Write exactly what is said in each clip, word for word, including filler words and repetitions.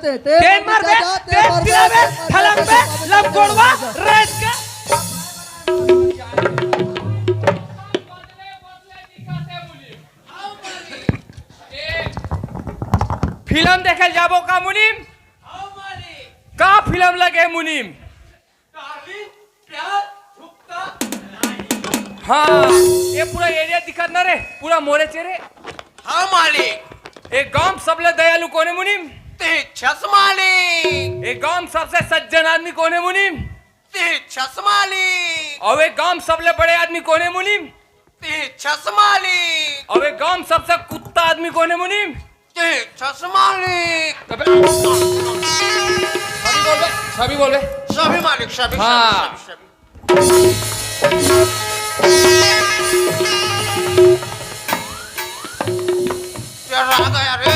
तेन मरबे, तेन पिलाबे, ठलकबे, लमकोड़वा, रेत के। फिल्म देखे जाबो का मुनीम? का फिल्म लगे मुनीम? हाँ, ये पूरा एरिया दिखत ना रे, पूरा मोरे चेरे। हाँ मालिक। एक गांव सबले दयालु कोने मुनीम? ते छस मालिक। एक गांव सबसे सज्जन आदमी कोने मुनीम? ते छस मालिक। और एक गांव सबले बड़े आदमी कोने मुनीम? ते छस मालिक। और एक गांव सबसे कुत्ता आदमी कोने मुनीम? ते छस मालिक। अबे, सभी बोल बे, सभी बोल बे। सभी मालिक, सभी, हाँ। सभी, सभी, सभी। तेरा आ गया रे।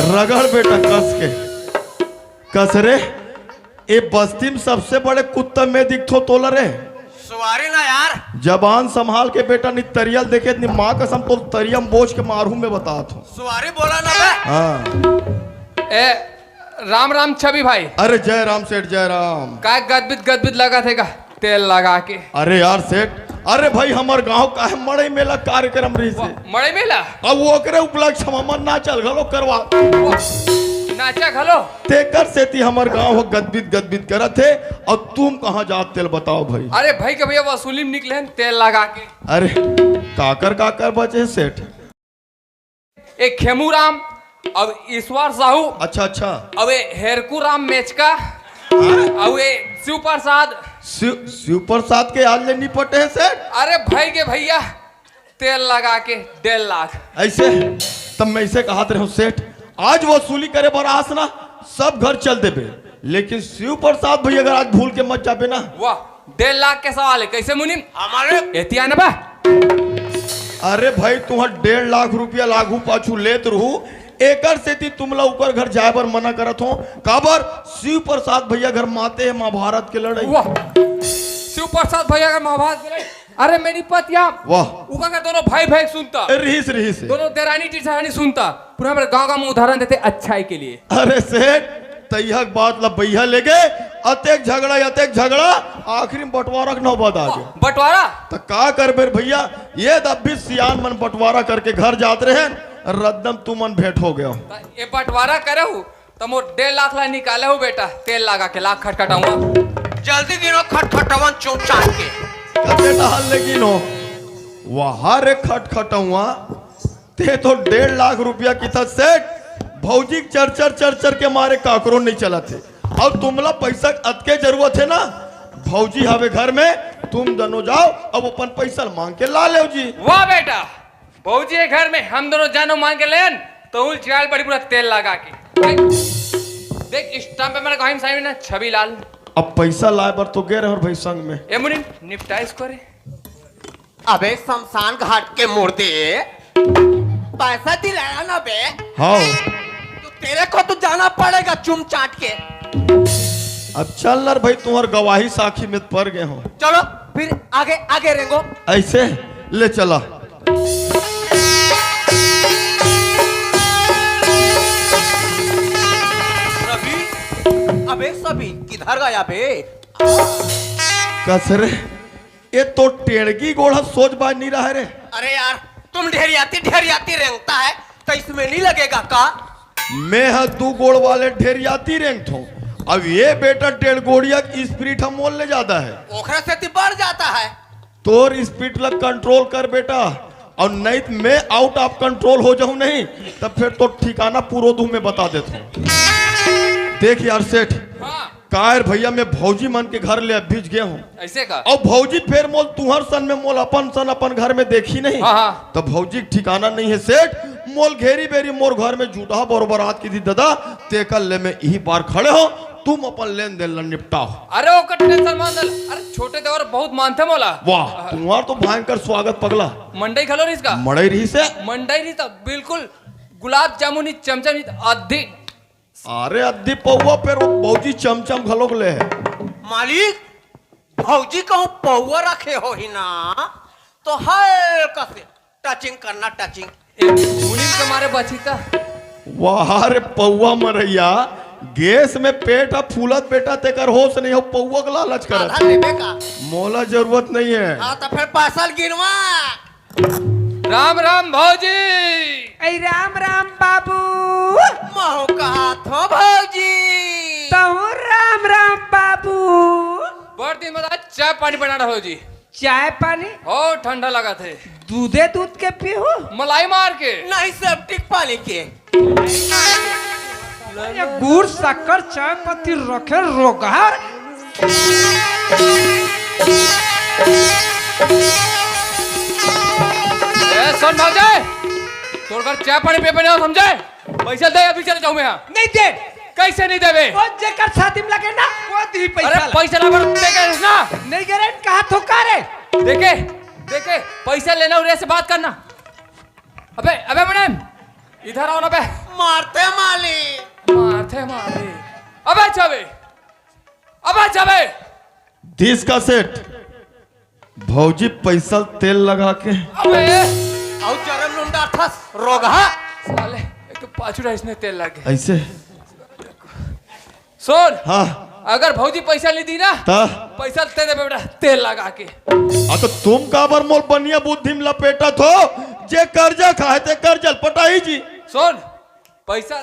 रगड़ बेटा कस के। कस रे। ए बस्ती में सबसे बड़े कुत्ता में दिखथो तोला रे। सुवारी ना यार। जबान संभाल के बेटा, नी तरियल देखे, नी माँ कसम तो तरिया में बोझ के मारू में बतात हूँ। सुवारी बोला ना बे। हाँ। ए, राम राम छवि भाई। अरे जय राम सेठ, जय राम। काय गदबिद गदबिद लगा थे का तेल लगा के? अरे यार सेठ, अरे भाई हमर गांव का है मड़ई मेला कार्यक्रम रही से। मड़ई मेला? अब वो ओकरे उपलक्ष्य में हमन नाचा घलो करवा। नाचा घलो? तेकर सेती हमर गांव ह गदबिद गदबिद करत हे। अउ तुम कहाँ जात तेल बताओ भाई। अरे भाई के भैया वसूली में निकले हैं तेल लगा के। अरे काकर काकर बचे हे सेठ? एक खेमू राम, अब ईश्वर साहू, अच्छा अच्छा। अब ए हेरकू राम मेचका, हाँ? अब ए शिव प्रसाद। शिव शिव प्रसाद के आज ले निपटे हे सेठ। अरे भाई के भैया तेल लगा के डेढ़ लाख। ऐसे तब मैं इसे कहत रहे हूँ सेठ, आज वसूली करे बर आस ना, सब घर चल देबे, लेकिन शिव प्रसाद भैया अगर आज भूल के मत जाबे ना। वाह, डेढ़ लाख के सवाल है, कैसे मुनीम? हमारे एतिया न बा। अरे भाई, तुहर डेढ़ लाख रुपया लागू पाछू लेत रहू, एकर सेती तुमला उकर घर जाए बर मना करत हो। काबर? शिव प्रसाद भैया घर माते है महाभारत के लड़ाई। वाह, शिव प्रसाद भैया घर महाभारत के लड़ाई। अरे मेरी पतिया, वाह। उका का दोनों भाई भाई सुनता। ए, रिहिस, रिहिस। दोनों देरानी जेठानी सुनता। पूरा हमर गांव गांव में उदाहरण देते अच्छाई के लिए। अरे सेठ, तैहक बात ला बइहा लेगे, अतेक झगड़ा, अतेक झगड़ा, आखिरी में बंटवारा के नौबत आ गया। बंटवारा? त का करबे रे भैया, ये दब भी सियान मन बंटवारा करके घर जात रहे, रद्दम तुमन भेंट हो गया। त ये बंटवारा करे हूँ, त मोर डेढ़ लाख ला निकाले हो बेटा, तेल लगा के लाख खटखटाऊंगा। जल्दी गिनो खटखटावन चुमचाट के। कते टहल ले गिनो? वहा रे खटखटाऊंगा, ते तो डेढ़ लाख रुपया किथा सेठ, भौजी के चरचर चरचर के मारे काकरो नहीं चलत हे। अउ तुमला पैसा के अतके जरूरत हे ना, भौजी हवे घर में, तुम दनो जाओ, अब अपन पैसा मांग के ला लेव जी। वाह बेटा, भौजी है घर में, हम दोनों जानो मांग के लेन, तो उल चिराल बड़ी पूरा तेल लगा के। देख, देख, stamp पे मेरा गाहिम साइन है ना, छवि लाल। अब पैसा लाए बर तो गे रहे भाई संग में। ए मुनीम, निपटा इसको रे। अबे शमशान घाट के मुर्दे, पैसा दिलाया ना बे। हाँ। तो तेरे को तो जाना पड़ेगा चुम चाट के। अब चल ना रे भाई, तुम्हार गवाही साखी में पड़ गए हो। चलो फिर आगे, आगे रेंगो। ऐसे ले चला। रवि, अबे सभी किधर गया बे? कस रे, ये तो टेड़गी गोड़ ह, सोच बाज नहीं रहा रे। अरे यार, तुम ढेरियाती ढेरियाती रेंगता है तो इसमें नहीं लगेगा का? मैं ह दू गोड़ वाले ढेरियाती रेंगथों, अब ये बेटा डेढ़ गोड़िया की स्पीड हम मोल ले जाता है। ओखरा से ती बढ़ जाता है। तोर स्पीड ला कंट्रोल कर बेटा, और नहीं तो मैं आउट ऑफ कंट्रोल हो जाऊं नहीं, तब फिर तो ठिकाना पूरो दू मैं बता देता हूँ। देख यार सेठ, हाँ। कायर भैया, मैं भौजी मन के घर ले अभी गे हूँ। ऐसे का? और भौजी फेर मोल तुहर सन में, मोल अपन सन अपन घर में देखी नहीं। हाँ, हाँ। तो भौजी के ठिकाना नहीं है सेठ, मोल घेरी बेरी मोर घर में जूठा बरोबर आत की थी, दादा, तेकर ले मैं यही बार खड़े हो, तुम अपन लेन देन ला निपटाओ। अरे ओकर टेंशन मत ले। अरे छोटे देवर बहुत मानथे मोला। वाह, तुम्हार तो भयंकर स्वागत पगला। मंडई घलो रहिस का? मड़ई रहिस हे। मंडई रहिस त बिल्कुल गुलाब जामुन ही चमचम ही अद्धी। अरे अद्धी पौवा पे रो भौजी चमचम घलोक ले हे। मालिक, भौजी कहूँ पौवा रखे होही ना, तो हल्का से टचिंग करना, टचिंग। ए, मुनीम के मारे बचिता। वाह रे पौवा मरैया, गैस में पेट ह फूलत बेटा, तेकर होश नहीं हो, पौवा के लालच करत। आधा लेबे का? मोला जरूरत नहीं है। हाँ, तो फिर पैसा गिनवा। राम राम भौजी। ऐ राम राम बाबू। महू कहा थो भौजी। तहू राम राम बाबू। बड़ दिन बाद चाय पानी बना रहा हो जी। चाय पानी? हो, ठंडा लगा थे। दूधे दूध के पीहू? मलाई मार के। नहीं, सेप्टिक पानी के। ये गुड़, शक्कर, चाय पत्ती रखे रोगहा। ए, सुन भौजाई, तोर घर चाय पानी पे बने हो, समझे? पैसा दे, अभी चले जाऊं मैं यहाँ। नहीं दे। कैसे नहीं देबे? वो जेकर शादी में लगे ना, वो दी पैसा अरे ला। पैसा ला, पर दे के ना। नहीं करे, कहा थो का रे? देखे, देखे, पैसा लेना उरे से बात करना। अबे, अबे मैडम, इधर आओ ना बे। मारते माली। मारते माली। अबे जाबे, अबे जाबे। तीस का सेठ, भौजी पैसा तेल लगा के। अबे, आउ जरम लुंडा थस, रोगहा। साले, एक तो पाँच रुपया इसने तेल लगा के। ऐसे? सुन, हाँ। अगर भौजी पैसा नहीं दी ना, ता? पैसा दे दे बेटा, तेल लगा के। आ तो तुम काबर मोर बनिया बुद्धि में लपेटत हो? जे कर्जा खाए ते कर्जा ल पटाही जी। सुन, पैसा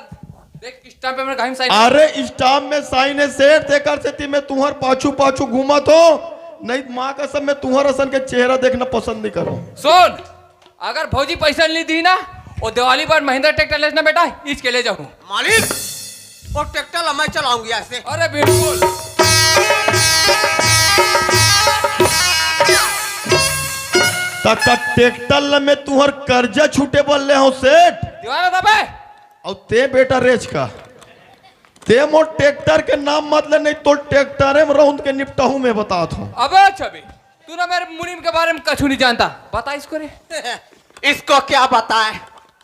देख, स्टाम्प पे मेरे घाई में साइन। अरे, स्टाम्प में साइन है सेठ, तेकर सेती मैं तुहर पाछू पाछू घूमत हो, नहीं माँ कसम मैं तुहर असन के चेहरा देखना पसंद नहीं करो। सुन, अगर भौजी पैसा नहीं दी ना, वो दिवाली पर महिंद्रा ट्रैक्टर लेना बेटा, इच के ले जाऊँ। मालिक, वो ट्रैक्टर ला मैं चलाऊंगी ऐसे। अरे बिल्कुल। तक ट्रैक्टर ला मैं तुहर कर्जा छूटे बर ले हूँ सेठ। दीवाना था बे। अउ ते बेटा रेच का, ते मोर ट्रैक्टर के नाम मत ले, नहीं तो ट्रैक्टरे में रौंद के निपटाहूं मैं, बतात हूं। अबे छबे, तू ना मेरे मुनीम के बारे में कछु नहीं जानता, बता इसको रे। इसको क्या बताए,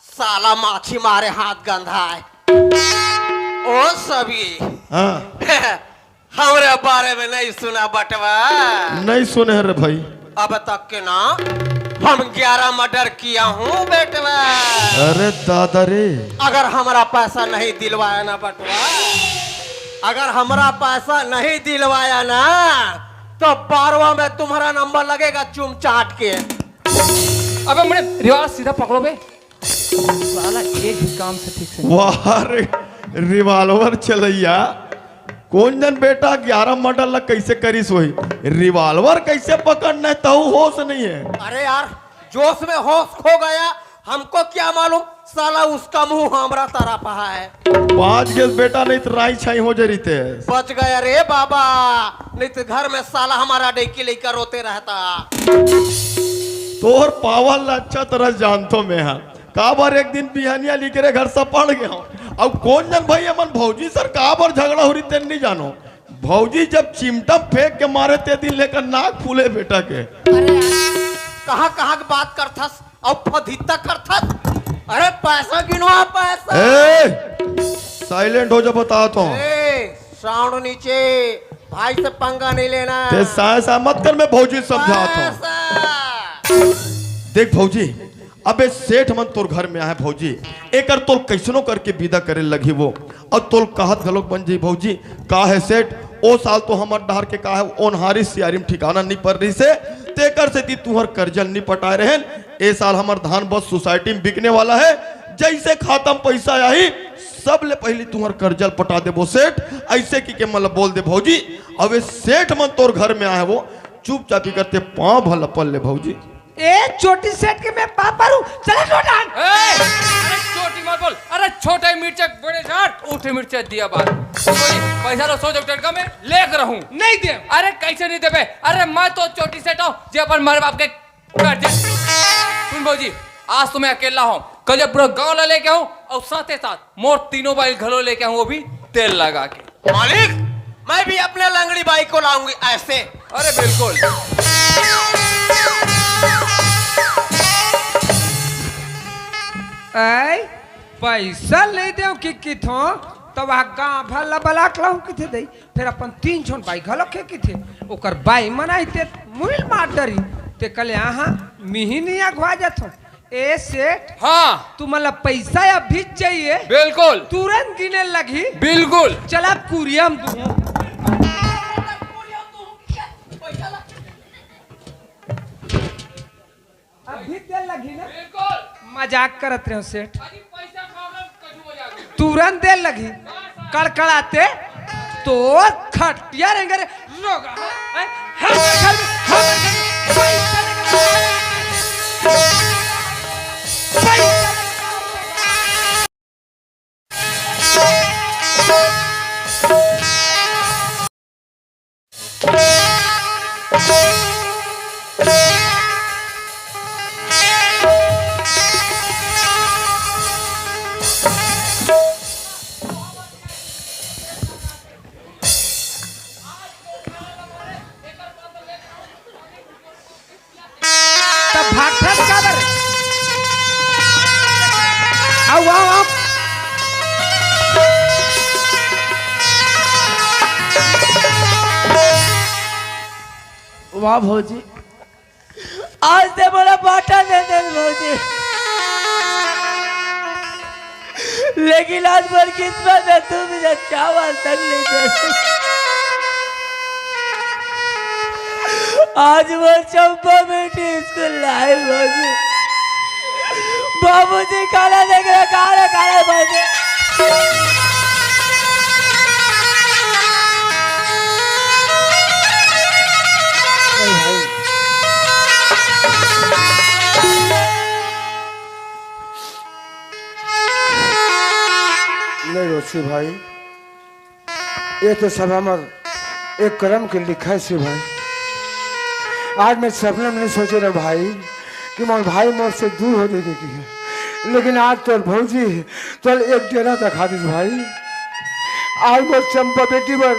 साला माछी मारे हाथ गंधा है। ओ सभी, हाँ। हमरे बारे में नहीं सुना बटवा? नहीं सुने रे भाई। अब तक के ना हम ग्यारह मर्डर किया हूँ बेटवा। अरे दादा रे। अगर हमारा पैसा नहीं दिलवाया ना बटवा, अगर हमारा पैसा नहीं दिलवाया ना, तो बारवा में तुम्हारा नंबर लगेगा चुम चाट के। अबे मुझे रिवाज सीधा पकड़ो बे। साला एक भी काम से ठीक से नहीं। वाह रे, रिवाल्वर चलैया। कौन जन बेटा ग्यारह मर्डर ला कैसे करिस होही? रिवाल्वर कैसे पकड़ना है, तहु होश नहीं है। अरे यार, जोश में होश खो गया, हमको क्या मालूम, साला उसका मुंह हमरा तरफ है। बाज गेस बेटा, नहीं तो राई छाई हो जाई रहिते। बच गया रे बाबा, नहीं तो घर में साला हमारा डेकी लेकर रोते रहता। तोर पावर ला अच्छा तरह जानतो मैं हा। काबर एक दिन बिहनिया लिकरे घर से पड़ गया हूँ। अब कौन जन भाई हमन भौजी सर काबर झगड़ा हो रही तेन नहीं जानो। भौजी जब चिमटा फेंक के मारे ते दिन लेकर नाक फूले बेटा के। अरे यार, कहाँ कहाँ के बात करथस? अब फदित्ता करथस। अरे पैसा गिनवा पैसा। ए, साइलेंट हो जा बतात हूँ। ए, साउंड नीचे, भाई से पंगा नहीं लेना। ते साय साय मत कर, मैं भौजी समझात हूँ। पैसा। देख भौजी, अबे सेठ मन तोर घर में आहे भौजी, एकर तोल कैसनो करके विदा करे लगही वो। अउ तोल कहत घलोक बन जाही भौजी, का हे सेठ, ओ साल तो हमर डहर के का हे, ओनहारी सियारी में ठिकाना नी पर रहिसे, तेकर सेती तुहर करजा ल नी पटाए रहेन। ए साल हमर धान बस सोसाइटी में बिकने वाला हे, जइसे खाता में पइसा आही, सबले पहिली तुहर करजा ल पटा देबो सेठ। अइसे कहिके मन ल बोल दे भौजी। अब ए सेठ मन तोर घर में आहे वो, चुपचाप ही करते पाँव भला पल ले भौजी। ए चोटी सेठ के मैं बाप हूँ, चले लोटान। ए, अरे चोटी मत बोल, अरे छोटे मिर्चा बड़े झाड़, ऊंटे मिर्चा दिया बार। पैसा लो, सो जब टटका में लेके रहूं। नहीं दे। अरे कैसे नहीं देबे? अरे मैं तो चोटी सेठ हूँ, जे अपन मारे बाप के कर दे। सुन भौजी, आज तो मैं अकेला हूँ, कल जब पूरा गांव ला लेके आऊँ और साथे साथ मोर तीनों बाई घलो लेके आऊँ, वो भी तेल लगा के। मालिक, मैं भी अपने लंगड़ी बाई को लाऊंगी ऐसे। अरे बिल्कुल। ऐ, पैसा ले देव कि किथो, तो वह गांव भर ला बलाक लाऊं किथे दई। फिर अपन तीन झन बाई घलो के किथे, ओकर बाई मनाई ते मुइल मार डरी। ते कले आहा, मिही नहीं अगवा जाथो। ए सेठ, हाँ। तुमन ला पैसा अभी चाहिए? बिल्कुल। तुरंत गिने लगही। बिल्कुल। चला कुरिया म दूहूं। अभी दे लगही ना? बिल्कुल। मजाक करत रहेंव सेठ। अरे पैसा खाओ ना, कछु मजाक नहीं। तुरंत दे लगही। कड़कड़ाते तोर खटिया रेंगे रे। रोगा, हैं? हमर घर में, हमर घर में पैसा लेके, पैसा लेके। तब भागथस काबर? आओ, आओ, आओ। वाह भौजी, आज ते मोला बाटा दे दे भौजी, लेकिन आज मोर किस्मत में तू मुझे चावल तक नहीं दे। आज मोर चंपा बेटी स्कूल लाई भौजी, बाबूजी काला देख रहा, काला, काला भौजी। नहीं भाई। नहीं रोसी भाई, ये तो सब हमर एक करम के लिखा हे भाई। आज मैं सपना में नहीं सोचे रहे भाई कि मोर भाई मोर से दूर हो जाएगी कि है, लेकिन आज तोर भौजी तोर एक डेरा दिखा दिस भाई। आज मोर चंपा बेटी बर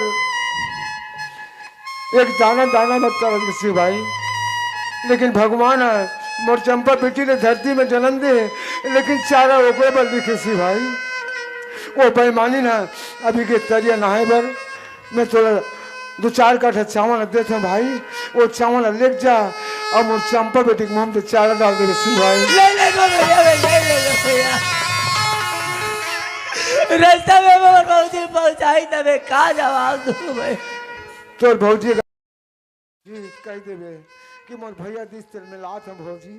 एक दाना दाना मत तरस के सी भाई, लेकिन भगवान ह मोर चंपा बेटी ले धरती में जन्म दे, लेकिन चारा ओकरे बर लिखे सी भाई। वो बेईमानी ना अभी के तरिया नहाए बर मैं तोला दो चार काठा चावल देत हूँ भाई, वो चावल लेके जा और मोर चंपा बेटी के मुंह में चारा डाल दे सी भाई। ले ले दो भैया, ले ले दो भैया। रास्ता में मोर भौजी पहुंचाई तबे का जवाब दूं मैं? तोर भौजी का जी कह देबे कि मोर भैया दिस तेल में लात हम भौजी,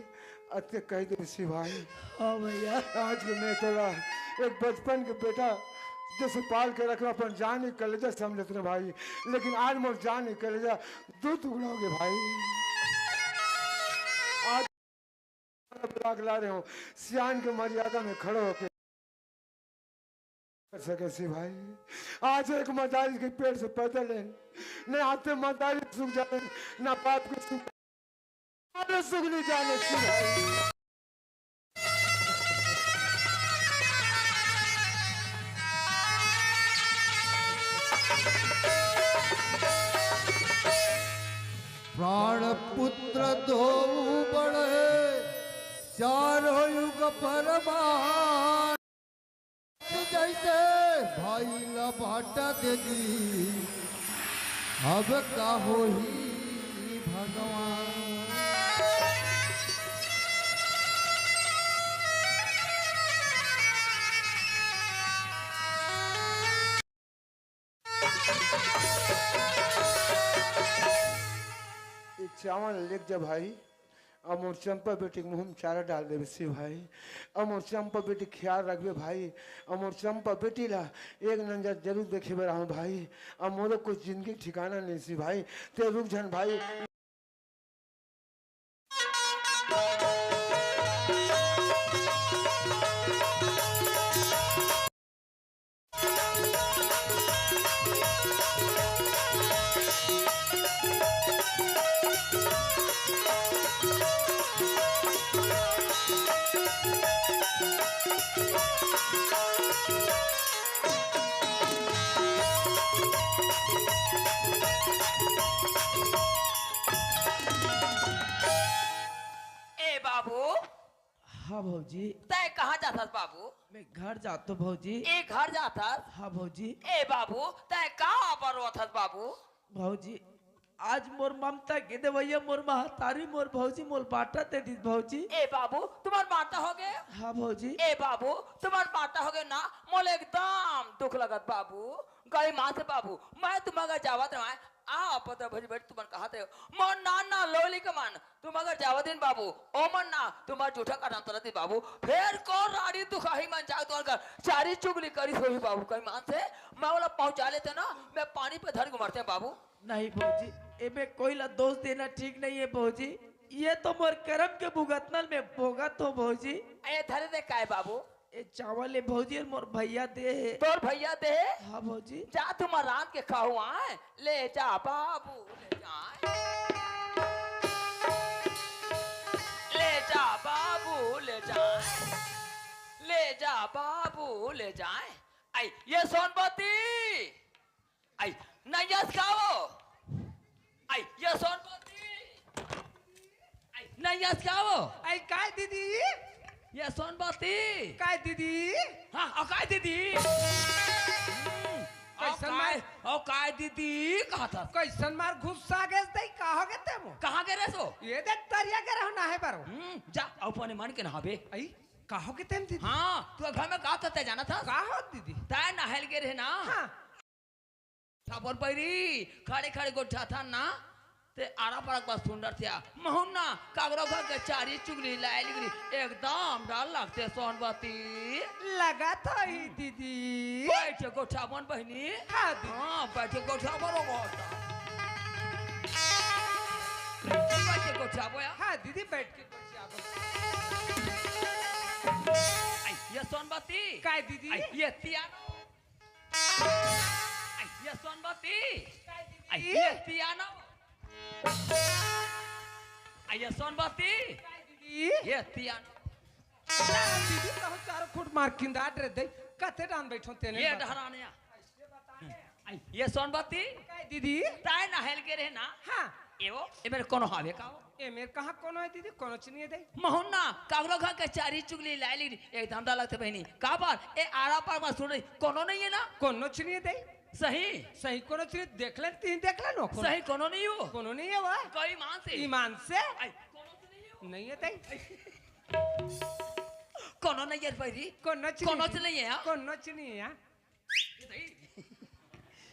अते कह देबे सी भाई। हाँ भैया। आज के मैं तोला एक बचपन के बेटा जैसे पाल के रखना, अपन जान ही कलेजा समझत रहे भाई, लेकिन आज मोर जान ही कलेजा दो टुकड़ा हो गए भाई। आज बुला के ला रहे हो, सियान के मर्यादा में खड़े होके कर सके सी भाई। आज एक मदारी के पेट से पैदा ले, न आते मदारी सुख जाने, न बाप के सुख, अरे सुख नहीं जाने सी भाई। प्राण पुत्र दो बड़े, चारों युग परमान। जैसे भाई ला बाटा दे दी, अब का होही भगवान। ये चावल लेके जा भाई, अउ मोर चंपा बेटी के मुंह में चारा डाल देबे सी भाई, अउ मोर चंपा बेटी के ख्याल रखबे भाई, अउ मोर चंपा बेटी ला एक नजर जरूर देखे बर आहूं भाई, अउ मोरो कुछ जिंदगी के ठिकाना नहीं सी भाई, ते रुक झन भाई। ए बाबू। हाँ भौजी। तै कहाँ जाथस बाबू? मैं घर जातो भौजी। ए घर जाथस? हाँ भौजी। ए बाबू, तै का बर रोथस बाबू? भौजी, आज मोर ममता के देवइया मोर महतारी मोर भौजी मोर बाटा दे दिस भौजी। ए बाबू, तुम्हार बाटा हो गए? हाँ भौजी। ए बाबू, तुम्हार बाटा हो गए ना, मोला एकदम दुख लगत बाबू। गई माँ से बाबू, मैं तुम अगर जावत रहा, आ पता भरी बैठ तुमन कहत रहे, मोर नाना लोली के मन, तुम अगर जावत दिन बाबू, ओ मन ना, तुम्हार जूठा का नाम तरत दिन बाबू, फिर को राड़ी दुखाही मन जाओ तुम्हार घर, चारी चुगली करी सोही बाबू, कहीं मान से, मैं वाला पहुंचा लेते ना, मैं पानी पे धर के मरते बाबू। नहीं भौजी, एमे कोई ला दोष देना ठीक नहीं है भौजी। ये तो मोर करम के भुगतनल में भोगत हो भौजी। ए धरे दे काय बाबू? ए चावल ए भौजी और मोर भैया दे हे। तोर भैया दे हे? हाँ भौजी। जा तुम रात के खाऊ आए, ले जा बाबू, ले जा। ले जा बाबू, ले जा। ले जा बाबू, ले जा। आई, ये सोनपति। आई, नैयस खाओ। आई, ये सोनपति। आई, नैयस खाओ। आई, काय दीदी? ये सोनपति। काय दीदी? हाँ, आ, काय दीदी? हम्म, आ, कैसन काय, मार? आ, काय दीदी कहा था? कैसन मार गुस्सा गेस दई, कहाँ गे ते मो? कहाँ गे रहे सो? ये दे तरिया गे रहो ना है बरो। हम्म, जा, अपने मन के नहाबे। आई, कहाँ गे ते दीदी? हाँ, तू घर में का करते जाना था? का हो दीदी? तय नहल गे रहे ना? हाँ। ठापर पैरी, खड़े खड़े गोठा था ना, ते आरा पारा के पास सुंदर थिया। महू ना, कागरो घर के चारी चुगली, लाए लिगली, एकदम डर लगते सोनपति। लगा तो ही दीदी। बैठे गोठा बन बहिनी। हाँ दीदी। हाँ, बैठे गोठा बन हो बहुत। बैठे गोठा बोया। हाँ दीदी, बैठ के गोठा बन। आई, ये सोनपति। काय दीदी? आई, ये तिया। आई, ये सोनपति। काय दीदी? आई, ये तियानो। आई, ये सोनपति। काय दीदी? ये तियानो। ना दीदी, कहो चारों खुट मार किंदा डरे दे। कते डान बैठो तेने ये बता। डहरानिया। आई, ये सोनपति। काय दीदी? ताय नहल के रहे ना? हाँ। ए वो, ए मेरे कोनो हावे का हो? ए मेरे कहाँ कोनो है दीदी? कोनो चनिए दे। महू ना, कागरो घर के चारी चुगली लाए ली, एकदम डर लगते बहिनी। का बात? ए आरा पार में सुन रही, कोनो नहीं है ना? कोनो चनिए दे। सही? सही कोनो चनिए, देख ले, तीन देख ले नो। कोनो सही कोनो नहीं हो? कोनो नहीं है वा? कोई मान से? ईमान से? आई, कोनो से नहीं हो? नहीं है दे। कोनो नहीं है भाई री? कोनो चनिए कोनो दे। से नहीं है, हाँ? कोनो चनिए, हाँ?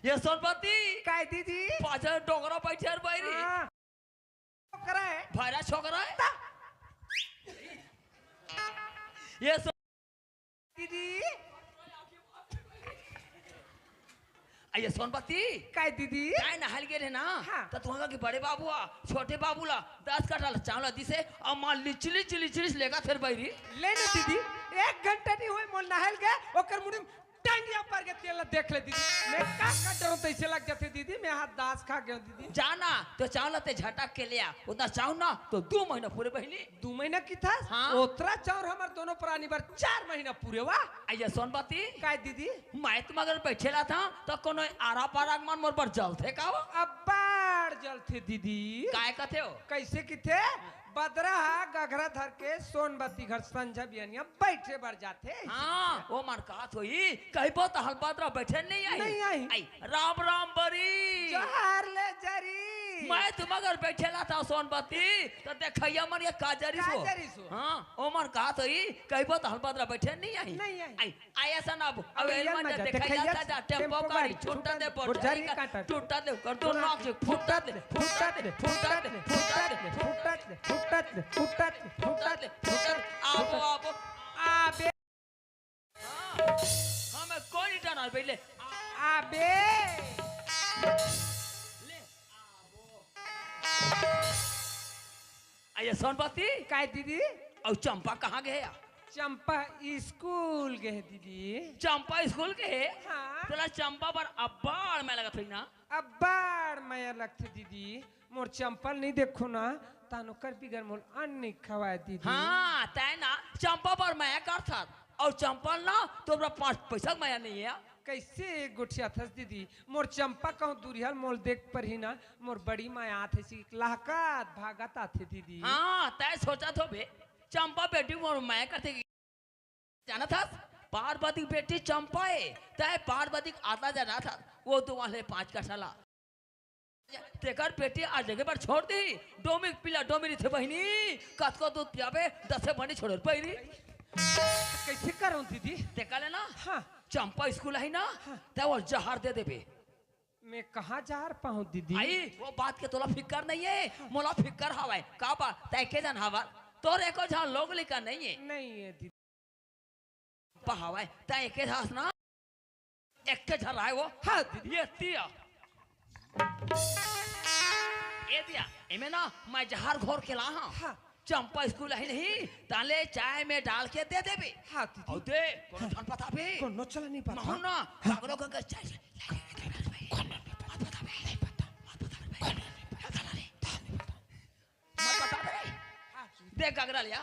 ये सोनपति। काय दीदी? पाछा डोकरा बैठे यार भाई री। हाँ। डोकरा है। भाईरा छोकरा है। ता। ये सो- दीदी। आ, ये सोनपति। काय दीदी? काय नहल गे रहे ना? हाँ। तो तुहां के बड़े बाबू आ, छोटे बाबू ला, दस कट्ठा ला चावल दिसे, और मां लिचली, लिचली, लिचली लेगा फिर बैरी। ले ना दीदी, एक घंटा नहीं होए, मोल नहल गए, ओकर मुड़ी टंगिया पर के तेल ला देख ले दीदी। मैं का का डरो तैसे लग जाते दीदी, मैं हाथ दास खा गयो दीदी। जाना, तो चावल ते झटक के ले आ, उतना चाव ना, तो दो महीना पूरे बहिनी। दो महीना की था? हाँ। ओतरा चाउर हमर दोनों प्राणी बर चार महीना पूरे वा। आ ये सोनपति। काय दीदी? मैं तुम अगर बैठे ला था, तो कोनो आरा पारा के मन मोर पर जलथे का हो? अब्बड़ जलथे दीदी। काय कथे हो? कैसे किथे? बदरा हा गघरा धर के सोनपति घर संझा बिहनिया बैठे बर जाथे। हाँ, ओ मन कहा थोई, कहिबो त हलबदरा बैठे नहीं आई। नहीं आई। आई, राम राम बरी। जोहार ले जरी। मैं तुम अगर बैठे ला था सोनपति, तो देखैया मन ये का जरी का सो। जरी सो? हाँ, ओ मन कहा थोई, कहिबो त हलबदरा बैठे नहीं आई। नहीं आई। आई, आया सन अब, अब अब एल एल मन मन जा जा देखैया देखैया था जा, टेम्पो टेम्पो गाड़ी, गाड़ी, छुट्टा दे, छुट्टा दे, बोरझरी बोरझरी काटा, काटा। छुट्टा दे, कर दो फुटत नाक से, ले, फुटत ले, फुटत ले, फुटत ले, फुटत ले, फुटत ले, फुटत ले, फुटत ले, फुटत ले, फुटत ले, फुटत ले, फुटत ले, आबो, आबो। आबे। हाँ, हमें कोई नहीं डरा, पहले। आबे। ले, आबो। आ ये सोनपति? काय दीदी? अउ चंपा कहाँ गे हे या? चंपा स्कूल गे हे दीदी। चंपा स्कूल गे हे? हाँ। तोला चंपा बर अब्बड़ मया लगत होही ना? अब्बड़ मया लगथे दीदी। मोर चंपा ल नहीं देखो ना, तान ओकर बिगर मोल अन्न नहीं खवाए दीदी। हाँ, तै ना चंपा बर मया करथस, अउ चंपा ल ना तोर बर पाँच पैसा के मया नहीं हे। कैसे गोठियाथस दीदी? मोर चंपा कहूँ दुरिहा ल मोल देख परही ना, मोर बड़ी मया आथे, सिक लहकत भागत आथे दीदी। हाँ, तै सोचत होबे, चंपा बेटी मोर मया करथे कि जानत हस, पार्वती बेटी चंपा हे, तै पार्वती के आधा जानत हस, वो तो वाले पाँच कट्ठा ला। तेकर बेटी आज जगह पर छोड़ दी। डोमी पिला डोमी रहिथे बहिनी, कतको दूध पियाबे, दसे बनी छोड़े पैरी। कइसे करंव दीदी? तेकर ले ना, हाँ। चंपा स्कूल आही ना, हाँ। तैं वो जहर दे देबे। मैं कहाँ जहर पाहूँ दीदी? आई, वो बात के तोला फिकर नइ हे, मोला फिकर हवय। का बात? तैं के झन हवस? तोर एको झन लोग लइका नइ हे। नइ हे दीदी। पहावय, तैं एके हस ना? एके झन आय वो। हाँ, दीदी। ये तिया। ये तिया, एमे ना, मैं जहर घोर के ला हंव। हाँ। चंपा स्कूल आही नहीं, तैं ले चाय में डाल के दे देबे। हाँ, दीदी। अउ दे, कोनो झन बताबे। कोनो चला नइ पता। महू ना, हाँ। पागलों का चाय से। मत बताबे। मत बताबे। मत बताबे। हाँ, दीदी। दे गगरा लिया।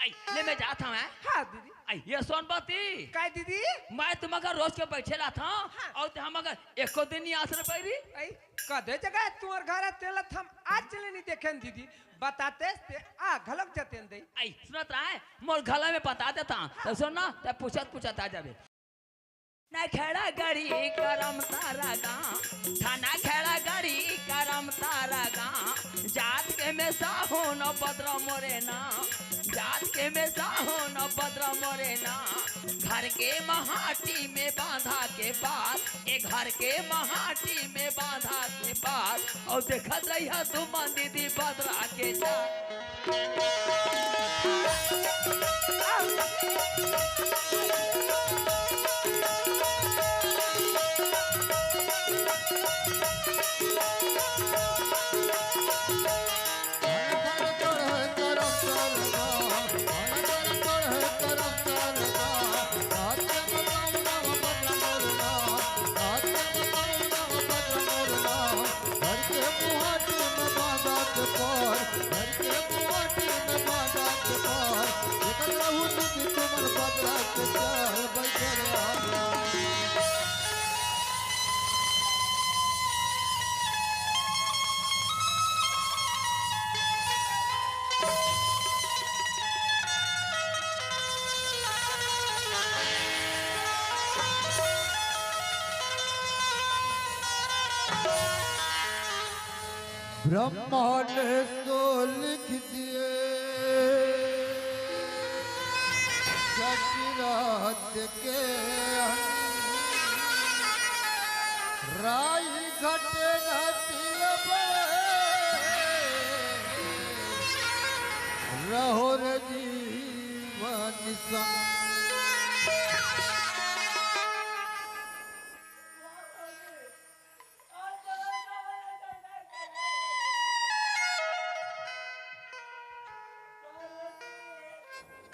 आई, ले मैं जात हंव, हैं? हाँ, दीदी। आई, ये सोनपति। काय दीदी? मैं तुमन घर रोज के बइठे रहत हंव, हाँ। अउ तैं हमर घर एको दिन नइ आस रे पैरी। आई, कदे जगह तुंहर घर तेला हम आज चले नइ देखेन दीदी। बतातेस तैं आ घलोक जतेन दई। आई, सुनत रहे, मोर गला में बता देत हंव। हाँ। त सुन ना, तैं पूछत पूछत आ जाबे। नखड़ा गढ़ी करम तारा गाँव, थाना खड़ा गढ़ी करम तारा गाँव। जात के में साहो न बदरा मोरे नाम, जात के में साहो न बदरा मोरे नाम। घर के महाटी में बांधा के पार, ए घर के महाटी में बांधा के पार। अउ देखत रहिहा तुमन दीदी बदरा के चाल। ब्रह्मा ने सो लिख दिए, जग रात के अंत। राई घटे न तिल बड़े, रहो रे जीवन संग।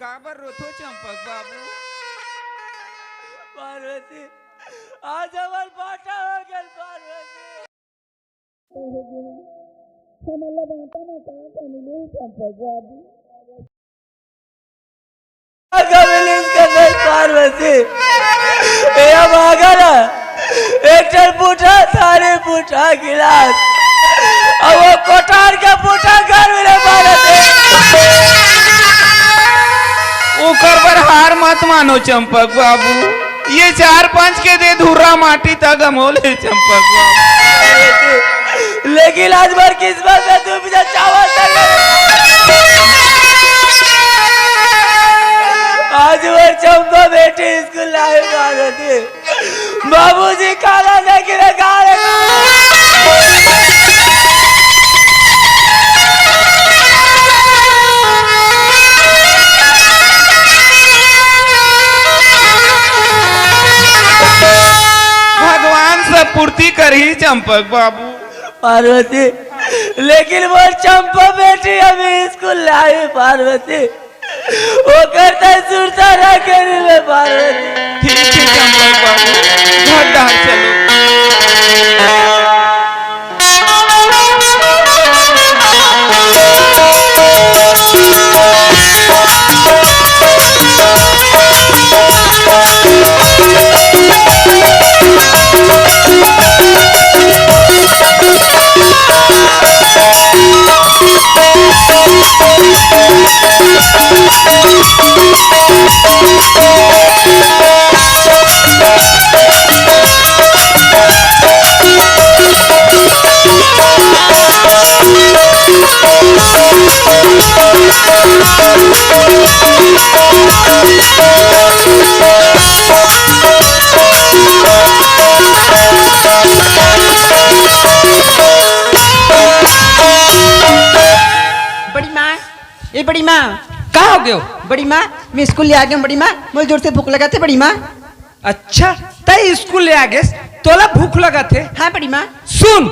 काबर रोथो चंपक बाबू? पार्वती, आज हमर बाटा हो गल पार्वती। हमन ला बाटा म का कमी नहीं चंपक बाबू। गबलिन के नहीं पार्वती, ए भागल, एक ठन बूटा थारी बूटा गिलास, अउ वो कोठार के बूटा घर में पार्वती। ओकर बर हार मत मानो चंपक बाबू, ये चार पांच के दे धुर्रा माटी तक हम होले चंपक बाबू। लेकिन आज भर किस्मत में तू मुझे चावल तक आज वो चंपा बेटी स्कूल लाए मारती। बाबूजी काला देख रे काले। भगवान सब पूर्ति करही चंपक बाबू। पार्वती, लेकिन मोर चंपा बेटी अभी स्कूल लाई पार्वती। ओकर तैं सुरता रखे रे पार्वती। ठीक हे चंपक बाबू, घर डहर चलो। बड़ी माँ, ए बड़ी माँ। का हो गयो? बड़ी माँ, मैं स्कूल ले आ गया हूँ बड़ी माँ, मोला जोर से भूख लगा थे बड़ी माँ। अच्छा, तै स्कूल ले आ गेस, तोला भूख लगा थे? हाँ बड़ी माँ। सुन,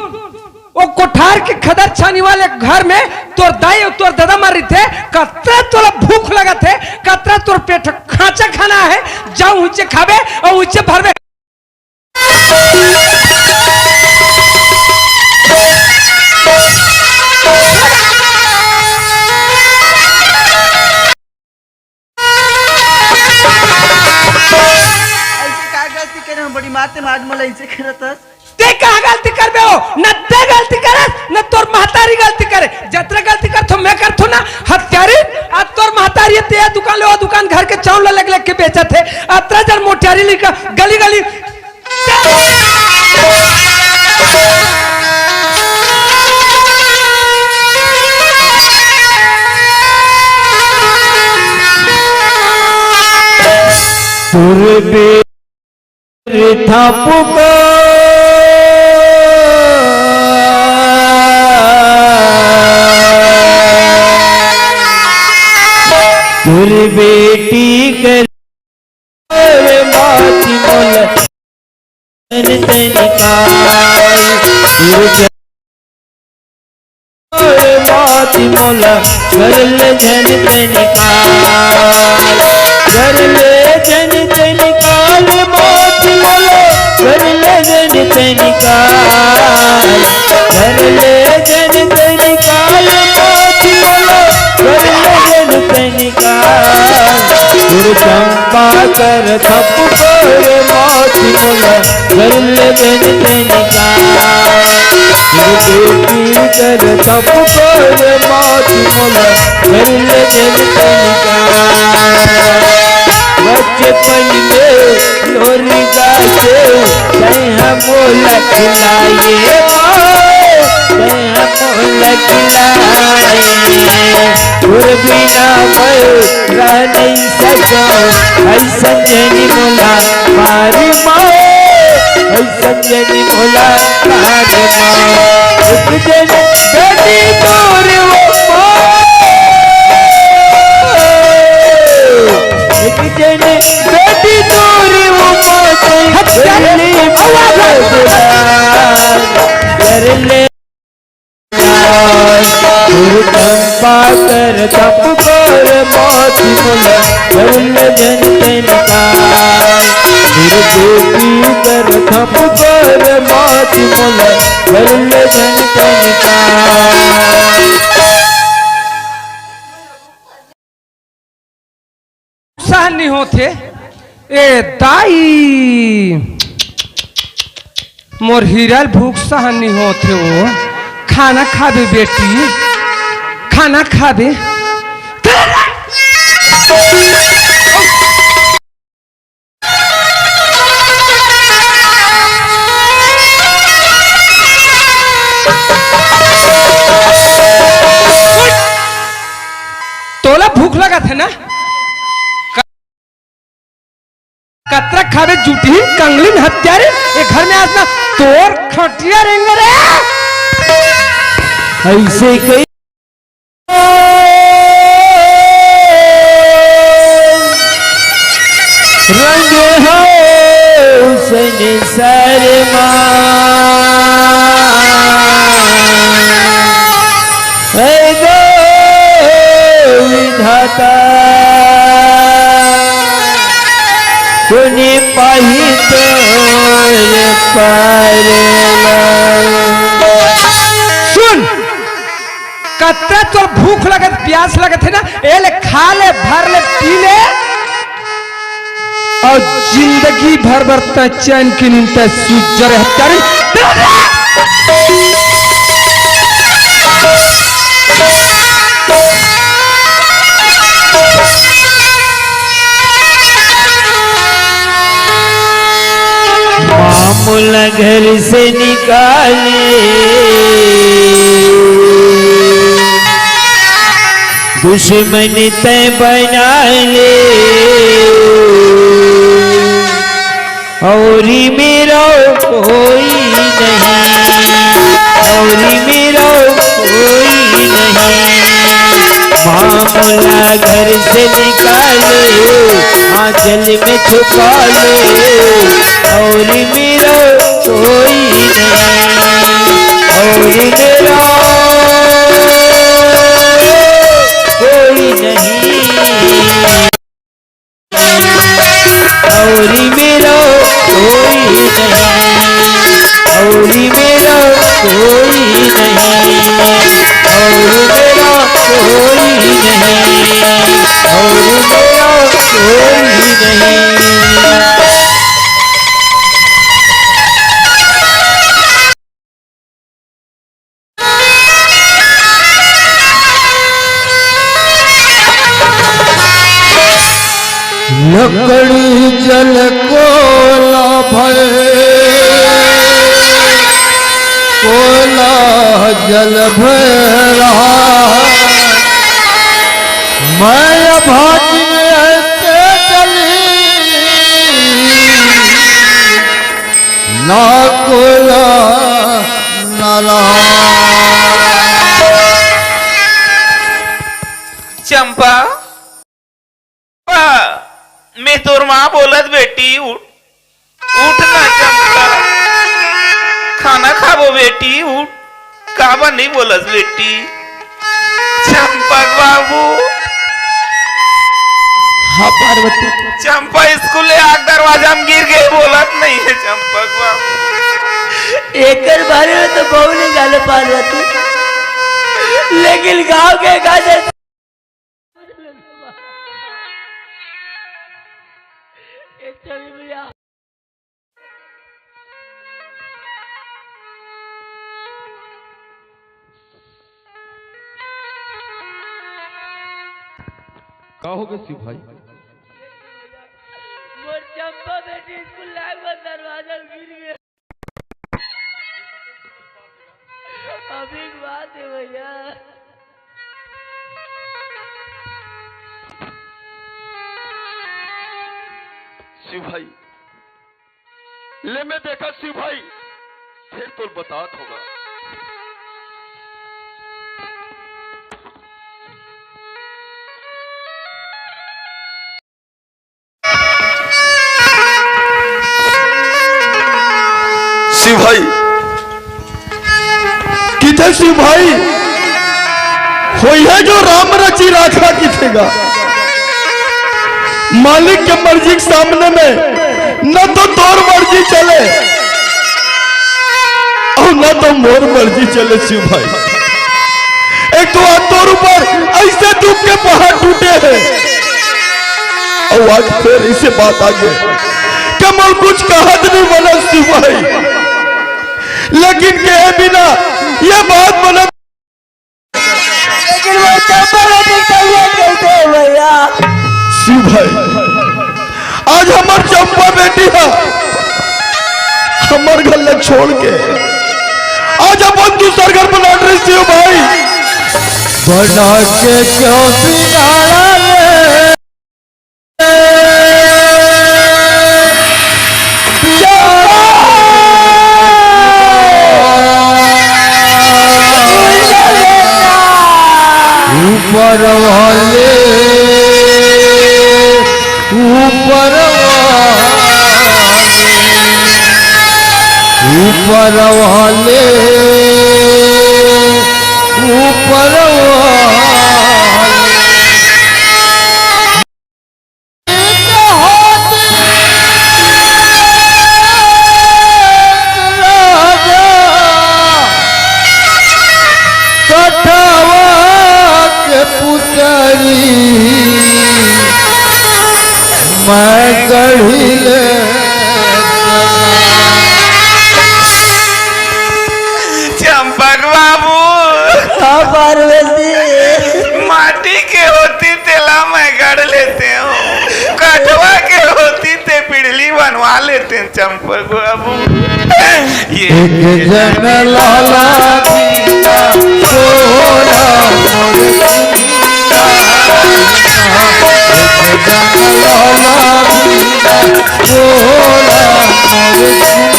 वो कोठार के खदर छानी वाले घर में तोर दाई अउ तोर दादा मर रहिथे, कतरा तोला भूख लगा थे, कतरा तोर पेट खाँचा खाना है, जाओ उच्चे खाबे अउ उच्चे भरबे। ऐसे का गलती करे हूँ बड़ी माँ, ते आज मोला ऐसे करत हस? ते कहाँ गलती करबे हो? न ते गलती करस, न तोर महतारी गलती करे। जतरा गलती करथो, मैं करथो ना, हत्यारी। आ तोर महतारी ते ये दुकान ले, वो दुकान घर के चाउर ला लग लग के बेचत हे। अतरा जन मोटियारी लिखा, गली गली। पूर्वी थापुको तुर बेटी कर माती मोल तनिकाल मात मोला कर ले जन ते निकाल, कर ले जन ते निकाल, मात मोला कर ले जन ते निकाल, कर ले जन ते निकाल, मात मोला कर ले जन ते निकाल। गुरु चंपा कर थप कर मात मोला कर ले जन ते निकाल। बेटी कर तप कर मात मोला कर ले जन तनिका। बचपन में लोरी गासे तैं मोला खिलाए माँ, तैं मोला खिलाए। तोर बिना मैं रह नहीं सकूं, ऐसन जनी मोला मारी माँ, ऐसन जनी मोला मारी माँ। एक जन बेटी तोर वो माँ, एक जन बेटी तोर वो माँ, हत्यारे, कर ले आवाज आ। कर ले गुरु चंपा कर तप कर मात मोला कर ले जन तनिका। गुरु देवी कर तप कर मात मोला कर ले जन तनिका। सहन नहीं होथे। ए दाई, मोर हीरा ल भूख सहन नहीं होथे। वो खाना खाबे बेटी, खाना खाबे। तोला भूख लगत हे ना? क-, कतरा खाबे जुटही कंगलिन हत्यारे, ए घर में आज ना तोर खटिया रेंगे रे। ऐसे कई रंग हो संसार मा, हे गो विधाता, कोनी पाही तोर पार ला। सुन, कतरा तोर भूख लगत, प्यास लगत हे ना, ए ले खा ले, भर ले, पी ले, अउ जिंदगी भर बर तैं चैन के नींद तैं सूत जा रे हत्यारी। माँ मोला घर से निकाले, दू दुश्मन तै बना ले, और मेरा कोई नहीं, और मेरा कोई नहीं। मामला घर से निकाले, आंचल में छुपा ले, और मेरा कोई नहीं, और मेरा कोई नहीं। और मेरा कोई नहीं, और मेरा कोई नहीं, और मेरा कोई नहीं, और मेरा कोई नहीं। लकड़ी जल कोला भय, कोला जल भय रहा। मैं अभागिन ऐसे चली, ना कोला ना रहा। चंपा, मैं तोर माँ बोलत बेटी, उठ, उठ ना चंपा, खाना खाबो बेटी, उठ। काबर नहीं बोलस बेटी? चंपक बाबू। हाँ पार्वती। चंपा स्कूल ले आके दरवाजा में गिर गई, बोलत नहीं है चंपक बाबू। एकर बारे में तो बहू नहीं जाने पार्वती, लेकिन गांव के गाने का हो गे शिव भाई? मोर चंपा बेटी स्कूल लाग बर दरवाजा गिर गे। अभी बात है भैया। शिव भाई, ले मैं देखा शिव भाई, फिर तो बतात होगा। शिव भाई, किथे शिव भाई? होई है जो राम रची राखा किथे गा। मालिक के मर्जी के सामने में न तो तोर मर्जी चले और न तो मोर मर्जी चले शिव भाई। एक तो आज तोर ऊपर ऐसे दुख के पहाड़ टूटे हैं और आज फिर इसे बात आ गई कि मोर कुछ कहत नहीं बना शिव भाई, लेकिन कहे बिना ये बात बना। लेकिन वो चंपा बेटी कहिए कैसे भैया? शिव भाई, आज हमार चंपा बेटी है, हमार घर ला छोड़ के आज अपन दूसर घर बना रही शिव भाई। बना के क्यों बिगाड़ा रे? ऊपर वाले, ऊपर वाले, ऊपर वाले, ऊपर वाले। राजा कठवा के पुतरी मैं गढ़ी ले। चंपक बाबू। हाँ पार्वती। माटी के होती तेला मैं गढ़ लेते हूँ, कठवा के होती ते पिड़ली बनवा लेते हैं चंपक बाबू। ये एक जन लाला दीना तोरा मोर दुनिया। जंगल वाला बीरा बोला मोर